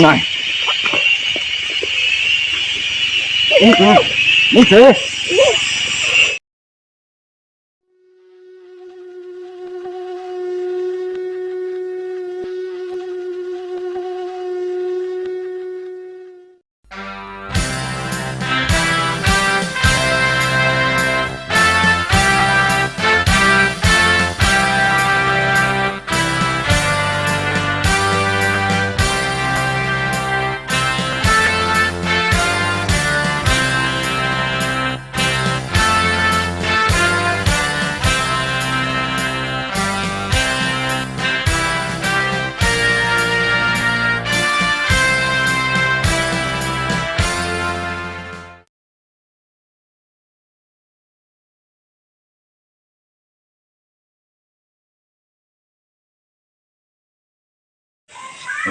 န မုၢ်စ့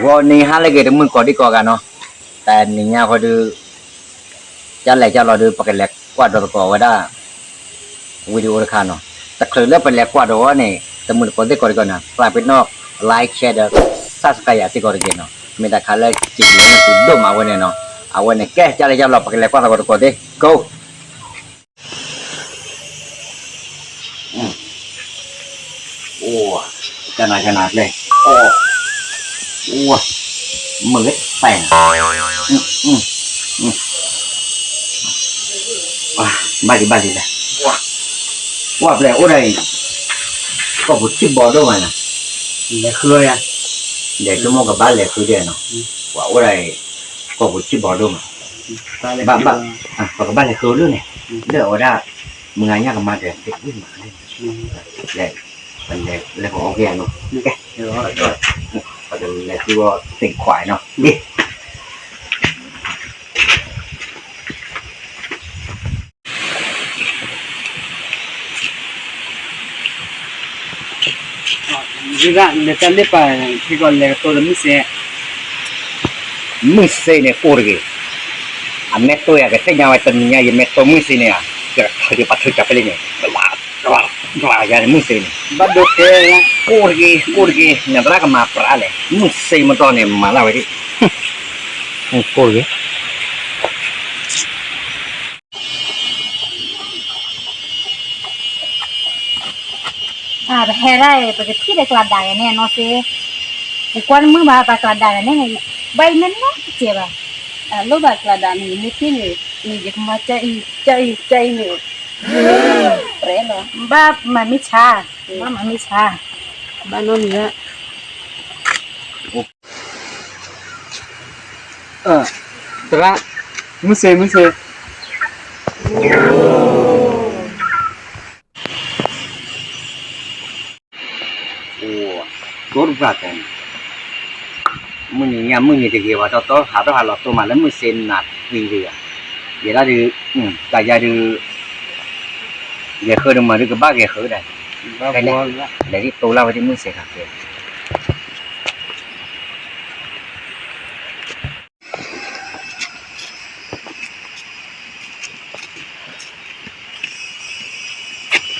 ဂီၤနံၤဟါလၢအဂ့ၤ တမုၢ်ကိးဒံကိးဂၤနီၤ, တနံၤညါဃီဒုး ကလဲၤကလီၤဒုး ပကလဲၤကွၢ်ဒီးသကိးဝဲဒၣ် video တခါနီၤ, တချုးလၢပလဲၤကွၢ်ဒီးအီၤန့ၣ် တမုၢ်တကိးသ့ၣ်ကိးဒံကိးနီၤ သးပ့ၤနီၣ် like share ဒီး subscribe ယၤစ့ၢ်ကီးတက့ၢ်နီၤ, မ့ၢ်တၢ်ခါလၢစံးဘျုးနၢ်သုဒိၣ်မးဝဲန့ၣ်နီၤ, အဝဲန့ၣ် ကဲ ကလဲၤကလီၤ ပကလဲၤကွၢ်သကိးသကိးသ့ၣ် go. အိၣ် ကနၤကနၤကျဲ အိၣ် အိၣ် မုၢ်လၢပဲၢ်နၤ ဘၣ်လံ ဘၣ်လံလဲၣ် ဝါ ပျဲၢ်အိၣ်ဒၣ်အံၤ ကိာ်ပူၤထံၣ်ဘီဒိၣ်မးနၤ လဲၤဃုယၤ လဲၤဆိကမိၣ်ကဘၣ်လဲၤဃုဒဲးနီၤ ပှၤအိၣ်ဒၣ်အံၤ ကိာ်ပူၤထံၣ်ဘီဒိၣ်မး ဘၣ် ဘၣ် ပကဘၣ်လဲၤဃုလၢန့ၣ် လၢအဝဲဒၣ် မုၢ်ဂၤညၣ်ကမါဒီးသ့ၣ်ဝံၣ်မးလဲၣ် လဲၤ ပလဲၤလဲၤပအီၣ်က့ၤနီၤ ကဲ ပကလဲၤဃုအီၣ်သ့ၣ်ခွါနီၤ ဒ်လဲၤတၢ်လၢပၤ ဟံးကီးလဲၤကတိၤလၢမုၢ်စ့ မုၢ်စ့န့ၣ်ကိၢ်တဂ့ၤ, အမဲာ်တိၢ်ယၤကသ့ၣ်ညါဝဲတနံၤညါ ယမဲာ်တိၢ်မုၢ်စ့န့ၣ်ဧါ, ယကထုးဒံးပှၤထုးကၢ်ဖဲလဲၣ်န့ၣ်, ယၤန့ၣ်မုၢ်စ့န့ၣ်, ကိၢ်တဂ့ၤ ကိၢ်တဂ့ၤ နသရၣ်ကမၤပြးလဲၣ်, မုၢ်စ့မတီၢ်န့ၣ် မၤလၢဝဲဒၣ်, ကိၢ်တဂ့ၤ ပဟဲဒၣ်အံၤ ပကထံၣ်ဒီးကျးဒၣ်ဂၤန့ၣ်နီၢ်စ့, ယကွၢ်တမုာ်ဘၣ် ပှၤကျးဒၣ်ဂၤန့ၣ်, ဘၣ်အံၤမ့ၢ်နီၢ်တစဲးဘၣ်, လိၣ်ဘၣ်ကျးဒၣ်န့ၣ် မ့ၢ်ထံၣ်န့ၣ် ယကမၤကအံၤကအံၤန့ၣ်, ဘၣ်မၤမ့ၢ်ဆါ, ဘၣ်မၤမ့ၢ်ဆါ, ဘၣ်နီၢ်န့ၣ် သရၣ်, မုၢ်စ့ မုၢ်စ့, တိတပှၢ်တဲန့ၣ်, မုၢ်နံၤညါမုၢ်နံၤတဂ့ၤ ပှၤတီတီဟးထီၣ်ဟးလီၤတိမးလၢမုၢ်စ့နၤသံတဂၤ, ယဲဒၣ်ဒုး, တၢ်ယၤဒုး, ဂဲၤဃုဒုးမၤဒုးကဘၣ်ဂဲၤဃုဒၣ်, လဲၤဒ်တိလၢဝဲဒ်မုၢ်စ့ခါကဲ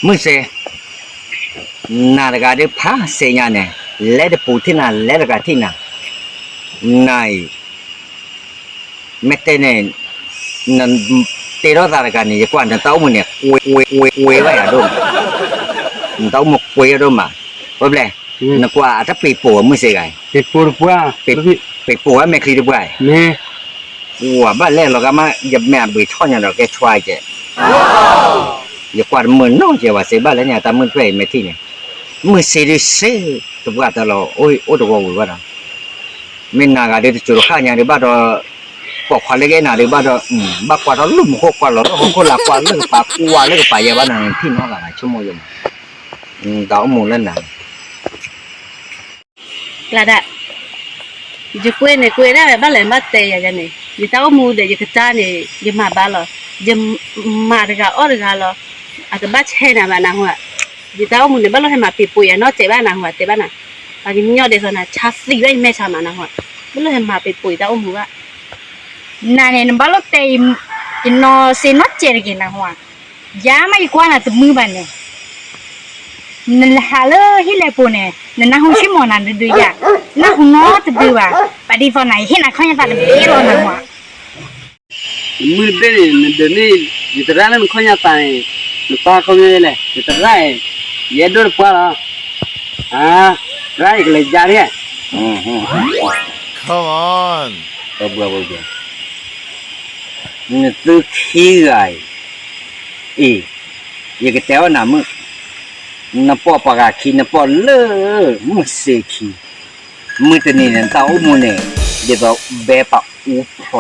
မုၢ်စ့, နၤတဂၤဒုးဖးစ့ညါန့ၣ်, လဲၤတပူၤထံၣ်နၤ လဲၤတဂၤထံၣ်နၤ, နၤအံၤ, မ့ၢ်တဲန့ၣ်, နတဲထီၣ်သးတဂၤန့ၣ် ယကွၢ်နတၢ်အိၣ်မူန့ၣ် ကွ့, ကွ့, ကွ့ဘၣ်ယၤဒိၣ်မး, နတၢ်အိၣ်မူကွ့ဒိၣ်မး, ဝဲဘျဲၣ်, နကွၢ်အတၢ်ပ့ၤပိာ်မုၢ်စ့ဂၤအံၤ, ပ့ၤပိာ်ဝဲမဲာ်ချံတပှၢ်အံၤ မ့ၢ်, ဝဲဘၣ်လဲၣ်လီၤဂာ်မး ယမဲာ်အဘှံးထီၣ်ညါဒီးကဲဆွါကဲး, ယကွၢ်တမုာ်နီတစဲးဘၣ် စ့ဘၣ်လၢညါတၢ်မုၢ်တဖျၢၣ်အံၤမ့ၢ်ထံၣ်န့ၣ်, မုၢ်စ့ဒုးစ့, တပှၢ်တၢ်လီၤ အိၣ်တဝီဝံၤဘၣ်ဒီး, မ့ၢ်နၤဂၤဒုးတစိၤတဃၣ်ညါဒုးဘၣ်ဒီး, ပိာ်ခွါလၢကအဲၣ်နၤဒုးဘၣ်ဒီး, ဘၣ်ကွၢ်ထီၣ်လၢမူခိၣ် ကွၢ်လီၤလၢဟီၣ်ခိၣ်လၢကွၢ်လၢကပၤ ကွၢ်လၢကပၤယဲဘၣ်နၤန့ၣ် ထံၣ်နီတဂၤဘၣ် ဆိကမိၣ်ယိာ်မး, တၢ်အိၣ်မူလၢနၤ ကျးဒၣ်, ယကွ့န့ၣ်ကွ့ဒၣ်ဝဲ ဘၣ်လဲၣ်ဘၣ်တဲယၤန့ၣ် ယတၢ်အိၣ်မူဒီးယကစၢ်န့ၣ် ယမၤဘၣ်လီၤ, ယမၤတဂၤအီၣ်တဂၤလီၤ, အတဘၣ်ဆဲးနၤဘၣ်နၢ်ဟူဧါ, ယတၢ်အိၣ်မူန့ၣ် ဘၣ်လိၣ်ဟဲမၤပ့ၤပိာ်ယၤနီတစဲးဘၣ်နၢ်ဟူဧါ, တဲဘၣ်နၤ, ပှၤကညီဒ်သိးနၤ ဆါသံဝဲယမဲာ်ဆါမးနၢ်ဟူဧါ, ဘၣ်လိၣ်ဟဲမၤပ့ၤပိာ်ယတၢ်အိၣ်မူဘၣ်, နၤန့ၣ် နဘၣ်လိၣ်တဲ ယနီၢ်စ့နီတစဲးတဂ့ၤနၢ်ဟူဧါ, ယၤမးယကွၢ်နၤတမုာ်ဘၣ်န့ၣ် နဟးလၢဟံၣ်လဲၤပိာ်န့ၣ် နနၢ်ဟူဆ့ၣ်မီၤနၤဒုဒုယၤ, နၢ်ဟူနီ တဘျုးဘၣ်, ပဒံသီနၤ ယဟ့ၣ်နၤခီၣ်ညါသးတဘ့ၣ်လီၤနၤမး. မုၢ်တဘ့ၣ်န့ၣ် နဒုးန့ၣ် ယတရၣ်လၢနခီၣ်ညါသးန့ၣ်, နပၢ်ခီပညီလဲၣ်, ယတရၣ်, ယအဲၣ်ဒိးတပှၢ်လီၤ, တရၣ်ယကလဲၤယါန့ၣ်, နသုခံဂၤအံၤ, အ့ၣ်, ယကတဲအီၣ်နၤမုၢ်, နပိာ်ပှၤဂၤခံ နပိာ်လၢ မုၢ်စ့ခံ မုၢ်တနံၤန့ၣ် နတၢ်အိၣ်မူန့ၣ် ဒ်သိးဘဲပာ်အူဖျိ,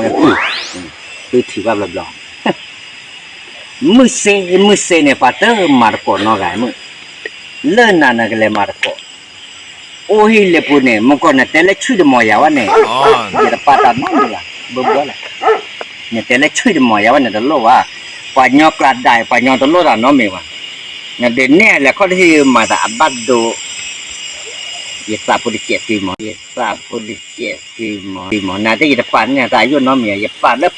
သုထံၣ်ဘၣ်ဘျီဘျီ, မုၢ်စ့ မုၢ်စ့န့ၣ် ပှၤတမၤတကိးနီတဂၤမုၢ်, လၢနၤနကလဲၤမၤတကိး, အိၣ်ဟံၣ်လၢပူၤန့ၣ် မ့ၢ်ကီးနတဲလၢဆံၣ်တမီၤယၤဝဲန့ၣ်, ယတပာ်တၢ်နီတမံၤဘၣ်, ဘၢဘၢလီၤ, နတဲလၢဆံၣ်တမီၤယၤဝဲန့ၣ်တလိၣ်ဘၣ်, ပှၤညီကျးဒၣ် ပှၤညီတလိၣ်တၢ်နီတမံၤဘၣ်, နဒုးနဲၣ်လဲၤခီၣ်တဟံၣ်မၤသးအဘၣ်ဒိ ယသးဖိတစဲးသံမး, ယသးဖိတစဲးသံမး, သံမး, နတဲယတပာ်န့ၢ်တၢ်ယိၣ်နီတမံၤ, ယပာ်လၢ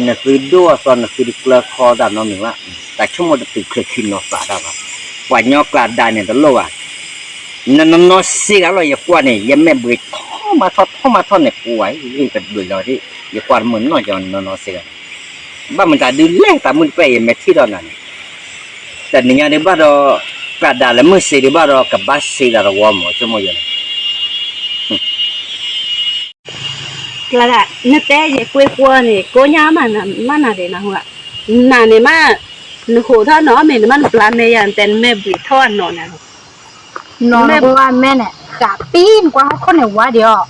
နသုဒိၣ်အသီ နသုတကျၢၤခီတၢ်နီတမံၤဘၣ်, တၢ်ဆိကမိၣ်တတုၤချ့ခံနီၤသးတၢ်ဘၣ်, ပှၤညီကျးဒၣ်န့ၣ်တလိၣ်ဘၣ်, နနီၢ်နီၢ်စ့ဂၤလီၤ ယကွၢ်န့ၣ် ယမဲာ်ဘှံးထီၣ်မးထီၣ် ထီၣ်မးထီၣ်န့ၣ် ပူၤဝဲ ယတဘျုးလီၤ, ယကွၢ်တမုာ်နီၢ်ကီး နနီၢ်နီၢ်စ့ဂၤ ဘၣ်မတၤဒုးလဲၣ် တၢ်မုၢ်တပှဲၤ ယမ့ၢ်ထံၣ်ဒီးနၤန့ၣ်, တနံၤညါဒုးဘၣ်ဒီး ကျးဒၣ်လၢမုၢ်စ့ဒုးဘၣ်ဒီး ကဘၣ်စ့ဒၣ်တဝီမး ဆိကမိၣ်ယၤန့ၣ်, ကျးဒၣ် နတဲယကွ့ကွီန့ၣ် ကိးညါမးနၤဒဲးနဟူဧါ, နၤန့ၣ်မး နဟူးထီၣ်နီၢ်မ့ၢ် နမ့ၢ်နဘျါမဲာ်ယၤ နတဲနမဲာ်ဘှံးထီၣ်အနီၢ်န့ၣ်လီၤ. နီၢ်နကွၢ်မဲာ်န့ၣ် ကးပံ နကွၢ်ဟီၣ်ခိၣ်န့ၣ်ဝါဒံးအီၤ,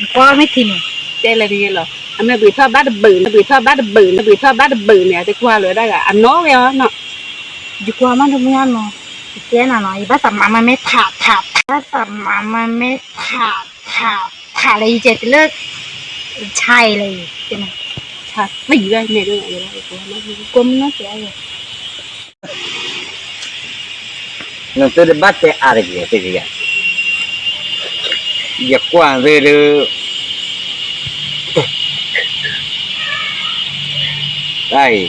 နကွၢ်မ့ၢ်ထံန့ၣ်, တဲလဲၣ်တဂ့ၤလီၤ, အမဲာ်ဘှံးထီၣ်ဘၣ်တဘုး ဘှံးထီၣ်ဘၣ်တဘုးန့ၣ် အတကွၢ်လၢၤဒၣ်ဂၤ အနီၢ်ဝဲအီၤနီၤ, ယကွၢ်မးတမုၢ်နီၤ, ယတဲနၤနီၤ ယဘၣ်သးမၤမးမ့ၢ်ထးထးထး ဘၣ်သးမၤမးမ့ၢ်ထး ထး ထးလၢယကဲတုၤလၢ ဆါအံၤလၢယ ဆါသံဘၣ်မဲာ်ဒိၣ် ကိးမုၢ်နီၢ်ကဲ နသုတဘၣ်တဲအါတဂ့ၤ သုကယၤ, ယကွၢ်သုဒုး တၢ်အံၤ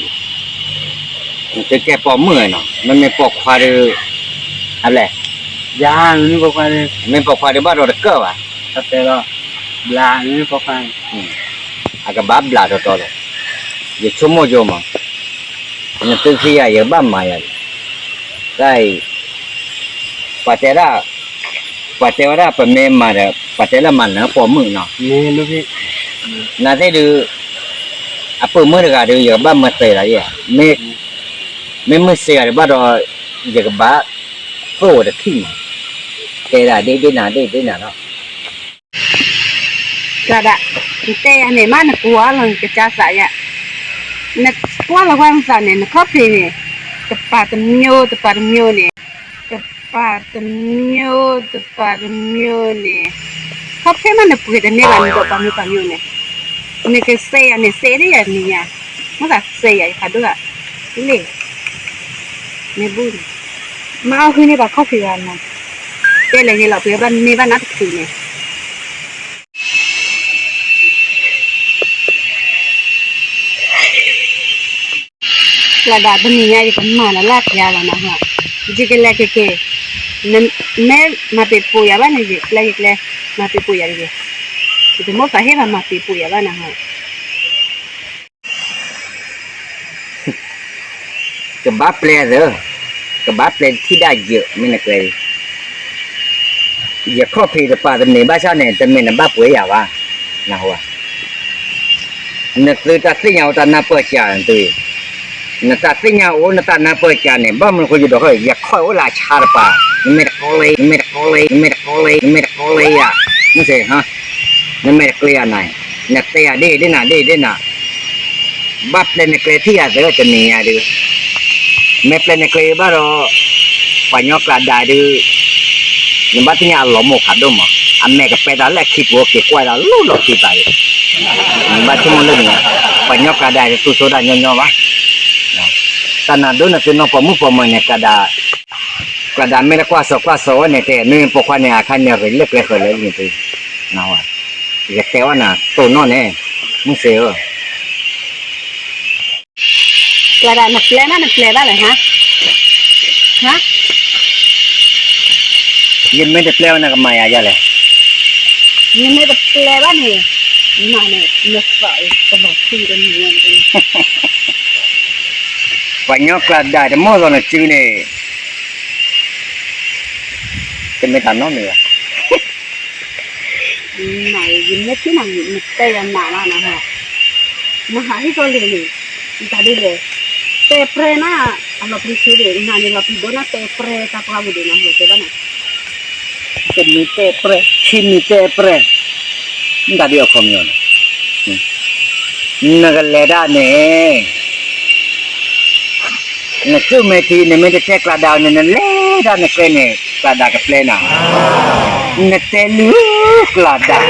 နသုကဲပိာ်မုၣ်နီၤ မ့မ့ၢ်ပိာ်ခွါဒုး အလဲၣ်, ယၤ မ့မ့ၢ်ပိာ်ခွါဒုး မ့ၢ်ပိာ်ခွါဒုးဘၣ်ဒီးတကၢၢ်ဘၣ်, တၢ်တဲလီၤ ဘျး မ့မ့ၢ်ပိာ်ခွါ အကဘၣ်ဘျးတီတီလီၤ, ယဆိကမိၣ်ယိမး, နသုခံဂၤယကဘၣ်မၤယၤလီၤ, တၢ်အံၤ ပှၤတဲဒၣ် ပှၤတဲဝဲဒၣ်ပမ့ၢ်မၤဒီး ပှၤတဲလၢမၤနၢပိာ်မုၣ်နီၤ, နသ့ၣ်ဒုး အပုၢ်မုၣ်တဂၤဒုး ယကဘၣ်မၤတဲဒၣ်ယဲ, မ့ၢ်မုၢ်စ့ဂၤဒုးဘၣ်ဒီး ယကဘၣ်သိၣ်ဝဲတထံၣ်မး, တဲဒၣ်ဒ့ဒ့နၤဒ့ဒ့နၤလီၤ. ကျါဒၣ် နတဲယၤန့ၣ် မ့ၢ်နကွၢ်လီၤနကစၢ်သးယၤ, နကွၢ်လီၤကွၢ်နသးန့ၣ် နခီၣ်ဖံးန့ၣ် တပၤတမျိုး တပၤတမျိုးန့ၣ်, တပၤတမျိုး တပၤတမျိုးန့ၣ်, ခီၣ်ဖံးမးနပှ့ၤတန့ၢ်ဘၣ် နဒိးပာ်မုာ်ပာ်မုာ်န့ၣ်, နကစဲယၤန့ၣ် စဲဒ်ယၤနံၤညါ, မ့ၢ်သးစဲယၤယဖးဒိၣ်ဂၤ, လ့ၣ် မ့ၢ်ဘူၣ်န့ၣ်, မ့ၢ်အီၣ်ဟုၣ်န့ၢ်ဘၣ်ခီၣ်ဖံးဂၤနီၤ, တဲလဲၣ်ဂ့ၤလီၤ ပှ့ၤဘၣ်န့ၢ်ဘၣ်နၤတချုးန့ၣ် ကျါဒၣ်တနံၤညါ ယကမၤနၤလၢပျါလီၤနဟါ, ယကလဲၤက့ၤက့ၤ, မ့ၢ်မၤပံာ်ပူၤယၤဘၣ်န့ၣ် ယကျဲယကျဲ, မၤပံာ်ပူၤယၤတဂ့ၤ, ယတမိၣ်သးဟ့ၣ်ဘၣ်မၤပံာ်ပူၤယၤဘၣ်နဟါ. ကဘၣ်ပျဲသၢ, ကဘၣ်ပျဲထံၣ်ဒၣ်ယဲၢ် မ့ၢ်နကျဲ, ယခီၣ်ဖံးတပၤတမ့ၢ်ဘၣ်ဆၣ်န့ၣ် တမ့ၢ်နဘၣ်ပှ့ၤယၤဘၣ်, နဟါ, နသုတၢ်သ့ၣ်ညါအိၣ်တၢ်နၢ်ပၢၢ်စှၤနသု, နတၢ်သ့ၣ်ညါအိၣ်နတၢ်နၢ်ပၢၢ်စှၤန့ၣ် ဘၣ်မနုၤဃိယဒိးခီၣ် ယခီၣ်အိၣ်လၢအဆါတပၤ, နမ့ၢ်တကျဲ, နမ့ၢ်တကျဲ, နမ့ၢ်တကျဲ, နမ့ၢ်တကျဲယၤ, မ့ၢ်စ့ၢ် နမ့ၢ်တကျဲယၤန့ၣ်, နတဲယၤဒ့ၣ်ဒ့ၣ်နၤဒ့ၣ်ဒ့ၣ်နၤ, ဘၣ်ပျဲနကျဲထံၣ်ယၤသၢတနံၤညါဒုး, မ့ၢ်ပျဲနကျဲဘၣ်ဒီး, ပှၤညီကျါဒၣ်ဒုး, နဘၣ်သ့ၣ်ညါအလီၤမိၢ်ဖးဒိၣ်မး, အမဲာ်ကပဲတၢ်လၢအခံပူၤက့ၤကွၢ်ဒီးလိၣ်လီၤသံပာ်အံၤ, နဘၣ်ဆိကမိၣ်လၢန့ၣ်, ပှၤညီကျါဒၣ်တတူၢ်စိတၢ်ညီညီဘၣ်, တၢ်နၤဒိၣ်နသုနီၢ်ပိာ်မုၣ်ပိာ်မၢၤန့ၣ် ကျါဒၣ် ကျါဒၣ်မ့ၢ်တကွၢ်စိကွၢ်စိဝဲန့ၣ်တဲ မ့ၢ်ပိာ်ခွါန့ၣ် အခါန့ၣ်ရ့လၢကျဲဃၢၤလၢန့ၣ်သု, ယတဲဝဲနၤ တိၢ်နီၣ်န့ၣ်, မုၢ်စ့ဧၢ, ကျါဒၣ်နပျဲမးနပျဲဘၣ်လဲၣ်ဟါ, ဟါ, ယမ့ၢ်တပျဲဝဲနကမၤယၤယၤလဲၣ်, နမ့ၢ်တပျဲဘၣ်န့ၣ်, နန့ၣ် နသးအံၤကဘၣ်ဆူၣ်တနံၤညါန့ၣ်, ပှၤညီကျးဒၣ်တမိၣ်သီနစုန့ၣ်, တမ့ၢ်တၢ်နီတမံၤဘၣ်. နၤအံၤ ယမ့ၢ်ထံၣ်နၤန့ၣ် နတဲယၤနးလီၤနဟီ, နဟးဟ့ၣ်ကီလံာ်န့ၣ်, တၢ်ဒ်လဲၣ်, တဲပြဲနၤ, အလီၤပျံၤဆ့ဒံး နၤန့ၣ် လီၤပျံၤဘိနၤ တဲပြဲတၢ်ပှၢ်ပူၤဒံးနဟီ တဲဘၣ်နၤ တမံၤတဲပြဲ, ခံမံၤတဲပြဲ, မတၤဒ်အခီပညီန့ၣ်, နကလဲၤဒၣ်န့ၣ်, နကုၢ်မဲာ်ထံး နမ့ၢ်တတဲကျးဒၣ်န့ၣ် နလဲၤဒၣ်နကျဲန့ၣ် ကျးဒၣ်ကပျဲနၤ, နတဲလၢကျးဒၣ်,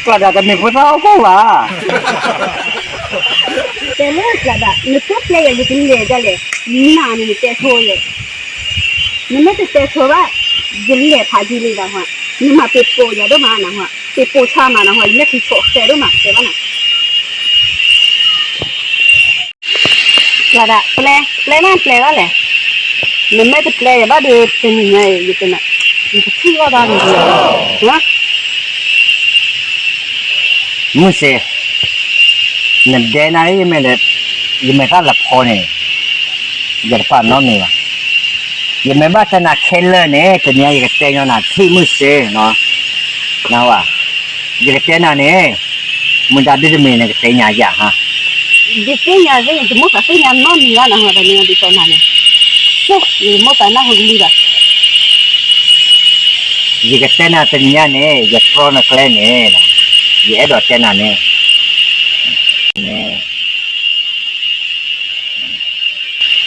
ကျးဒၣ်တမ့ၢ်ဖိသၣ်အိၣ်ဖှိၣ်ဘၣ်. တဲလၢကျးဒၣ် နတဲပျဲယၤ ယကလဲၤဒၣ်လဲၣ်, နၤန့ၣ်နတဲဆိယဲၢ်, နမ့ၢ်တတဲဆိဘၣ်, ယလဲၤဖးဒ်လံဘၣ်ဟီ, နမၤပ့ၤပိာ်ယၤဒိၣ်မးနဟီ, ပ့ၤပိာ်ဆါမးနဟီ, ယမ့ၢ်ထံဆိးဃဲဒိၣ်မး တဲဘၣ်နၤ ကျးဒၣ် ပျဲ, ပျဲနၤပျဲဘၣ်လဲၣ်, နမ့ၢ်တပျဲယၤဘၣ်ဒီး တနံၤညါအံၤ ယတနၤ, ယတထံၣ်အီၣ်တၢ်န့ၣ်လီၤ. မုၢ်စ့, နဒဲနၤလၢယမဲာ်, ယမဲာ်သၣ်လၢဖီန့ၣ်, ယတပာ်နီတမံၤဘၣ်. ယမ့ၢ်ဘၣ်တဲနၤခဲလၢာ်န့ၣ် တနံၤအံၤယကတဲညီနၤထံၣ်မုၢ်စ့, နဝၤ, ယကတဲနၤန့ၣ်, မတၤဒုတမံၤန့ၣ် ကသ့ၣ်ညါယၤဟါ. ယသ့ၣ်ညါသ့ၣ် ယမိၢ်သးသ့ၣ်ညါနီတမံၤဘၣ်နဟီ တနံၤအံၤဒ်သိးနၤန့ၣ်, ယမိၢ်သးနၢ်ဟူကလံၤဘၣ်. ယကတဲနၤတနံၤညါန့ၣ် ယတြီနကျဲန့ၣ်, ယအဲၣ်ဒိးတဲနၤန့ၣ်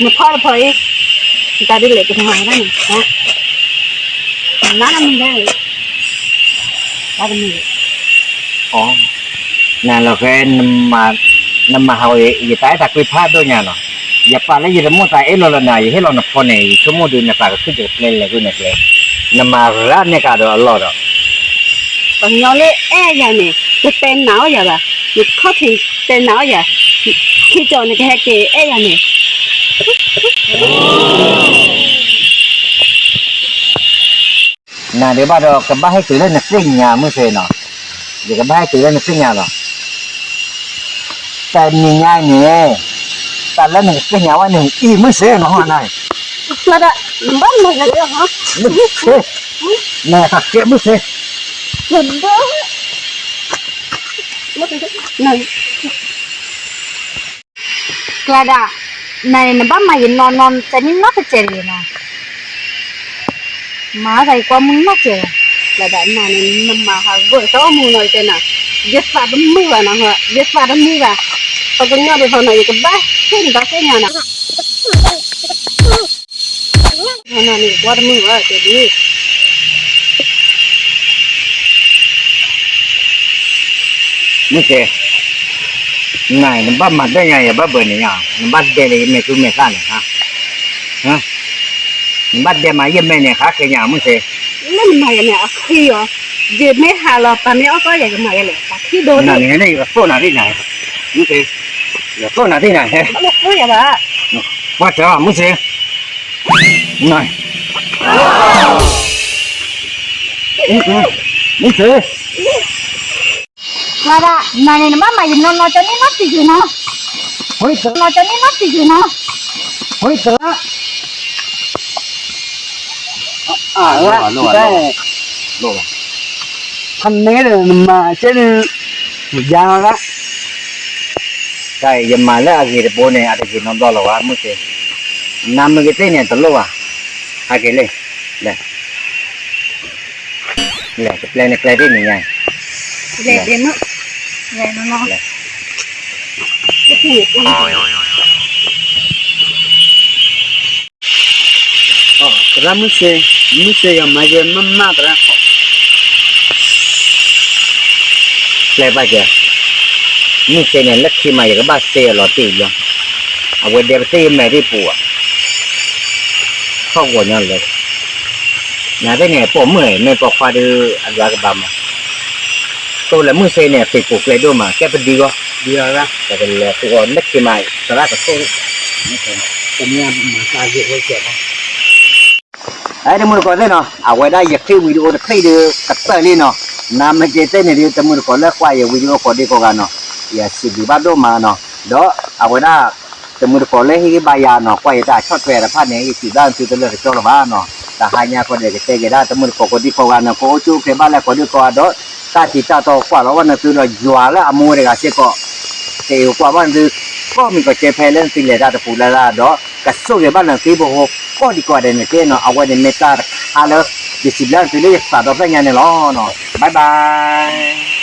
နဖီတဖီအံၤ, တၢ်ဒ်လဲၣ်ကမၤဒၣ်န့ၣ်, နါတမံၤလဲၣ်, နါတမံၤလဲၣ်, နလီၤဃဲ, နမၤဟးဂီၤ ယတၢ်အဲၣ်တၢ်ကွံဖးဒိၣ်ညါနီၤ, ယပာ်လၢယတမိၢ်သးအ့ၣ်လိာ်လီၤနၤ ယဟ့ၣ်လီၤနဖီန့ၣ် ယဆိကမိၣ်ဒုးနသးကခုၣ်ကကျဲလဲၤကွံာ်နကျဲ, နမၤရၣ်န့ၢ်ကဒီးအလီၢ်ဒီး ပှၤကညီလၢအဲၣ်ယၤန့ၣ် တတဲနာ်အီၣ်ယၤဘၣ်, နခီၣ်ထံးတဲနာ်အီၣ်ယၤ, ခံကၠီနကဟဲက့ၤအဲၣ်ယၤန့ၣ်, နၤဒံးဘၣ်ဒီး ကဘၣ်ဟဲတုၤလၢနသ့ၣ်ညါမုၢ်စ့နီၤ, ယကဘၣ်ဟဲတုၤလၢနသ့ၣ်ညါလီၤ. တနံၤညါအံၤန့ၣ်, တၢ်လၢနကသ့ၣ်ညါဝဲန့ၣ် အံၤမုၢ်စ့နီၤ, နၤ, နဘၣ်မၤယၤလၢ, မုၢ်စ့, နသးကဲမုၢ်စ့, ကျးဒၣ်, နၤန့ၣ် နဘၣ်မၤယနီၢ်နီၢ် တနံၣ်နီၢ်တစဲးတဂ့ၤနီၤ, မၤသးယကွၢ်မုၢ်နီၢ်စဲးလီၤ, ကျးဒၣ်နၤန့ၣ် နမၤဟးဂီၤတၢ်အိၣ်မူနီၤ ယတဲနၤ, ယသးတမုာ်ဘၣ်နၤ, ယသးတမုာ်ဘၣ်, ပှၤကညီဒ်သိးနၤ ယကဘၣ်ဟ့ၣ်နဘၣ်သ့ၣ်ညါနၤ နၤန့ၣ် ကွၢ်တမုာ်ဘၣ်တဲဒ်, မုၢ်စ့, နၤ နဘၣ်မၤဒၢၣ်ညါယၤဘၣ်ဘၣ်န့ၣ်ညါ, နဘၣ်ဒဲလၢယမဲာ်သူမဲာ်သၣ်န့ၣ်, နဘၣ်ဒဲမးယမဲာ်န့ၣ် ဃါဃ့ညါမုၢ်စ့, လၢနမၤယၤန့ၣ် အဃံအီၤ, ယမ့ၢ်ဟးလီၤ ပှၤမ့ၢ်အီၣ်ကီၢ်ယၤ ယကမၤယၤလဲၣ်, ပှၤထံၣ်ဒိၣ်န့ၣ်, နၤန့ၣ် ယကသိၣ်နၤသ့ၣ်ညါ, မုၢ်စ့, ယကသိၣ်နၤသ့ၣ်ညါ, ပှၤတဲအီၤမုၢ်စ့ နၤ, မုၢ်စ့, မုၢ်စ့, ကျါဒၣ်, နၤန့ၣ် နဘၣ်မၤယနီၢ်နီၢ်တနံၣ်နီၢ်တစဲးနီၤ, နီၢ်တနံၣ်နီၢ်တစဲးနီၤ, ဟဲသရၣ်, ဖးနဲဒီးနမၤကဲဒုး, ယၤလီၤ, တၢ်အံၤယမၤလၢအဂ့ၤတဘိန့ၣ် အတဂ့ၤနီတဘျီလီၤဝဲ မုၢ်စ့, နမုၢ်ကသ့ၣ်န့ၣ် တလိၣ်ဘၣ်, ဟဲက့ၤလံ, လဲၤ, လဲၤ ကပျဲနကျဲသ့ၣ်န့ၣ်ညါ, လဲၤ, လဲၤ, သရၣ်မုၢ်စ့, မုၢ်စ့ယမၤယဲမးမးသရၣ် ပျဲဘၣ်ကဲ, မုၢ်စ့န့ၣ် လၢခံမး ယကဘၣ်စ့အလီၤတံၢ်လီၤ, အဝဲဒဲပသ့ၣ်ယမဲာ်သ့ၣ်ပူၤဧါ, ထီၣ်ဂီၤညီလၢ, နသ့ၣ်န့ၣ် ပိာ်မုၣ်မ့ၢ်ပိာ်ခွါဒီး အဒွးကဘၣ်မး, တိၢ်လၢမုၢ်စ့န့ၣ် သ့ၣ်ပူၤကျဲဒိၣ်မး ကဲပဒံဂီၢ်, ပကလဲၤဃုာ်အီၤလၢခံမး သရၣ်ကထိၣ်, တနံၤမၤသးယဲၢ်ဝဲကဲးလီၤ. တမုၢ်တကိးသ့ၣ်နီၤ, အဝဲဒၣ်ယ clip video တ clip ဒီး ကတၢၢ်လံနီၤ, နမ့ၢ်က့ၤသ့ၣ်န့ၣ်ဒီး တမုၢ်တကိးလၢကွၢ်ယ video ကိးဒံကိးဂၤနီၤ, ယစံးဘျုးဘၣ်ဒိၣ်မးနီၤ, ဒီးအဝဲဒၣ် တမုၢ်တကိးလၢဟ့ၣ်ဂံၢ်ဘါယၤနီၤ, ကွၢ်ယတၢ်ဆီၣ်ထွဲတဖၣ်န့ၣ် ယစံးဘျုးသုတလၢာ်တကၠီလၢၤဘၣ်နီၤ, တဟါညါဃီဒီး ကတဲက့ၤဒၣ်တမုၢ်တကိးကိးဒံကိးဂၤနီၤ, ကအိၣ်ဆူၣ်အိၣ်ချ့ဘၣ်လၢကိးဒံကိးဂၤဒီး တၢ်ထံးတၢ်တီကွၢ်လီၤဘၣ်နသုဒီး ယွၤလၢအမူဝဲတဂၤစ့ၢ်ကီး ကအဲၣ်ကွၢ်ဘၣ်နသု ကိးမံၤကိးကဲဖဲလၢနသုလဲၤတၢ်တပူၤလၢ်လၢ်ဒီး ကဆိၣ်ဂ့ၤဘၣ်နသုပဟိကိးဒံကိးဂၤဒဲးန့ၣ်တက့ၢ်နီၤ, အဝဲန့ၣ်မ့ၢ်တၢ်တခါလၢ ယစံးဘျုးနသုလၢယသးဒီဖျၢၣ်ညါန့ၣ်လီၤ. Bye bye.